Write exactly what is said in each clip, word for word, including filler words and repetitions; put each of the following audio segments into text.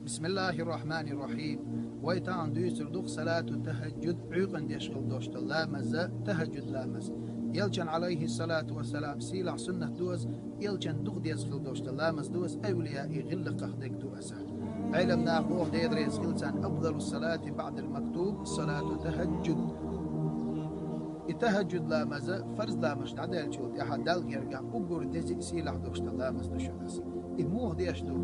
بسم الله الرحمن الرحيم. Вай тахана дуьйцур ду салату тахӀажжуд, Ӏуьйкъана деш хила долуш долу ламаз, тахӀажжуд ламаз. Элчан, Ӏалайхи салату ва салам, сийлахь суннат ду аса, Элчан дукха деза хила долуш долу ламаз ду аса, авлияъ и гӀиллакхах дерг ду аса. Ӏелам наха боху, Дела реза хила царна: «Афдалу салати баъдал мактуб салату тахӀажжуд». И тахӀажжуд ламаз, фарз ламаз дӀадаьллачул тӀаьхьа Далла гергахь уггар деза а, сийлахь долуш долу ламаз ду шуна аса. И муха деш ду?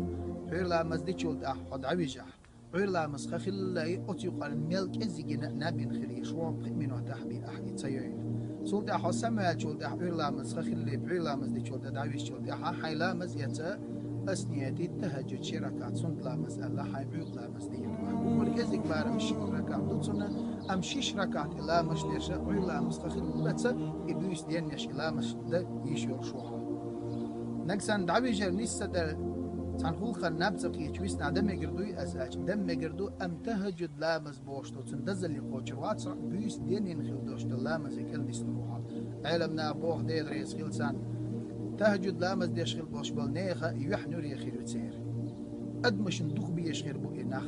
Ӏуьйра ламаз дичул тӀаьхьа хьо дӀавижахь, Ӏуьйра ламаз хан хилале, оцу юкъара мел кӀеззигина а наб йина хилийша, вон пхи минотехь бен ахь и ца йойла. Цул тӀаьхьа хьо самаваьллачул тӀаьхьа Ӏуьйра ламаз хан хилале, Ӏуьйра ламаз дичул тӀаьхьа дӀавижачул тӀаьхьа хьайн ламаз эца, ас нияти тахӀажжуд ши ракаӀат суннат ламаз аьлла, хьайн Ӏуьйкъа ламаз дийр ду. Уггар кӀезиг барам ши ракаӀат ду цунна, амма шиш ракаӀат и ламаз деш а, Ӏуьйра ламаз хан хилале а, и буьйса денъеш и ламаз дан йиш йолуш ву хьо. Нагахь санна дӀавижар нис ца дара, цхьана гӀуллакхана наб ца кхетча висна дан мегар дуй аса аьлча, дан мегар ду, амма тахӀажжуд ламаз бохуш долу цунна дазалле кхочур вац хьо, буьйса денйина хила долуш долу ламазе кӀел дисна ву хьо. Ӏелам наха боху, Дела реза хила царна: тахӀажжуд ламаз деш хила болуш болу нехан юьхь нуьре хир ю церан. Адамашна дукха безаш хир бу и нах.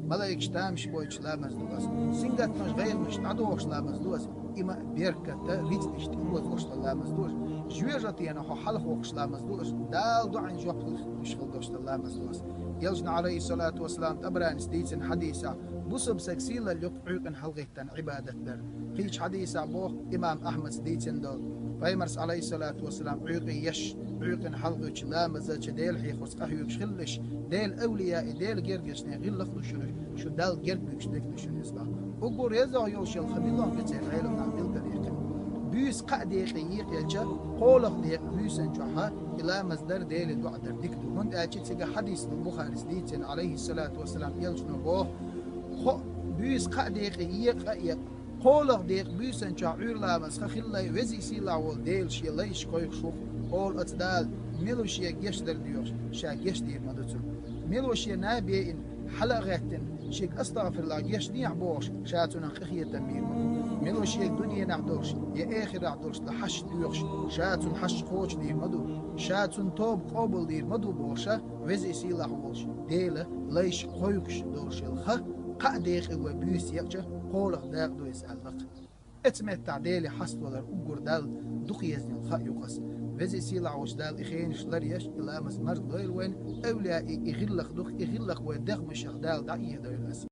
Малайкаш тамаш бойтуш ламаз ду аса. Сингаттамаш, гӀайгӀанаш дӀадохуш ламаз ду аса. И ма беркат а, рицкъ иштта и озош долу ламаз ду аса. Жоьжахатена хьо хьалхавоккхуш ламаз ду аса. Дала доӀанна жоп луш хила долуш долу ламаз ду аса. Элчано, Ӏалайхи салату ва салам, ТӀабаранис дийцина хьадисехь: бусалба стаг сийлалла ю Ӏуьйкъана хьалагӀиттина Ӏибадат дар. Кхечу хьадисехь боху, имам Ахьмада дийцина долу, Пайхамарс, Ӏалайхи салату ва салам, Ӏуьйкъе еш, Ӏуьйкъана хьалагӀоьттучу ламаза чу Дела хьехорца къахьоьгуш хилалаш, Делан авлияъ и, Делан гергарчийн гӀиллакх ду шуна, шу Далла герга буьгуш дерг ду шуна иза боху. Уггар реза йолуш йолу хан мила ду церан, Ӏелам наха билгалъяьккхина. Буьйса кхаа декъе екъаелча, кхоалгӀа декъа буьйсанна чохь и ламаз дар, Деле доӀа дар дика ду. ХӀунда аьлча цигахь хьадис ду, Бухарис дийцина, Ӏалайхи салату ва салам, Элчано боху: кхо-, буьйса кхаа декъе екъа а екъа, кхоалгӀа декъа буьйсанна чохь Ӏуьйра ламаз хан хилале, Веза-Сийлахь волу Дела Шен лайш кхойкхуш ву, олу оцу Дала, мила ву Шега гечдар доьхуш, Ша гечдийр ма ду цунна. Мила ву Шен наб йина, хьала а гӀеттина, Шега астагӀфируллахӀ, гечдехьа бохуш, Ша цунах къинхетам бийр ма ду. Мила ву Шега дуьненахь долуш я эхартахь долуш долу хьашт доьхуш, Ша цунна хьашт кхочушдийр ма ду, Ша цунна тоба къобалдийр ма ду бохуш, Веза-Сийлахь волуш Дела лайш кхойкхуш долуш йолу хан кхаа декъе вай буьйса екъча, кхоалгӀа дакъа ду иза аьлла-кх. Оцу меттехь Деле хьаставалар уггар Далла дукха езна йолу хан ю-кх аса. Веза-Сийлахь волчу Дала и хенаш ларъеш, и ламаз марзлойла вайна, авлияъ и, и гӀиллакх ду-кх, и гӀиллакх вайн дегӀмашах Дала дӀаэхадойла аса.